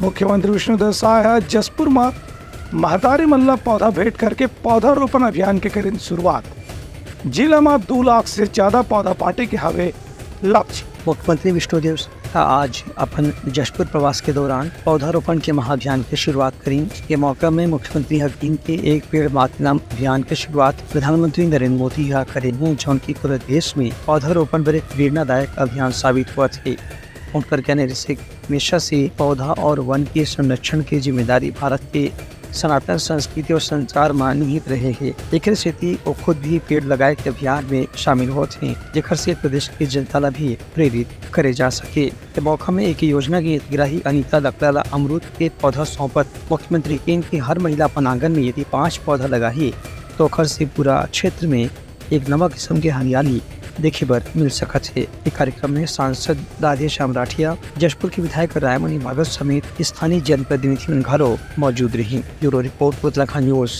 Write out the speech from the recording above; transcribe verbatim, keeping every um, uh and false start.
मुख्यमंत्री विष्णुदेव साय ह जशपुर म महतारी मन ल पौधा भेंट करके पौधारोपण अभियान के करिन शुरुआत। जिला म दू लाख से ज्यादा पौधा बांटे के हवे लक्ष्य। मुख्यमंत्री विष्णुदेव साय आज अपन जशपुर प्रवास के दौरान पौधारोपण के महाअभियान के शुरुआत करिन। ये मौका में मुख्यमंत्री ह गिन के एक पेड़ मात नाम अभियान के शुरुआत प्रधानमंत्री नरेंद्र मोदी ह करे हे, जौन की पूरे देश में पौधारोपण बर एक प्रेरणादायक अभियान साबित होवत हे। उनकर कहना रिहिस हे कि हमेशा से पौधा और वन के संरक्षण के जिम्मेदारी भारत के सनातन संस्कृति और संचार म निहित रहे हे। एकर सेती वो खुद भी पेड़ लगाए के अभियान में शामिल होत हे, जेकर से प्रदेश के जनता ला भी प्रेरित करे जा सके। ए मौका में एक योजना के हितग्राही अनिता लकड़ा ला अमरूद के पौधा सौंपत मुख्यमंत्री किहिन कि हर महिला अपन आंगन में यदि पांच पौधा लगाही, तो ओकर से पूरा क्षेत्र में एक नवा किस्म के हरियाली देखे बर मिल सकत हे। ए कार्यक्रम में सांसद राधेश्याम राठिया, जशपुर के विधायक रायमणि भगत समेत स्थानीय जनप्रतिनिधि मन घलो मौजूद रहिन। Bureau report, Uttarakhand news.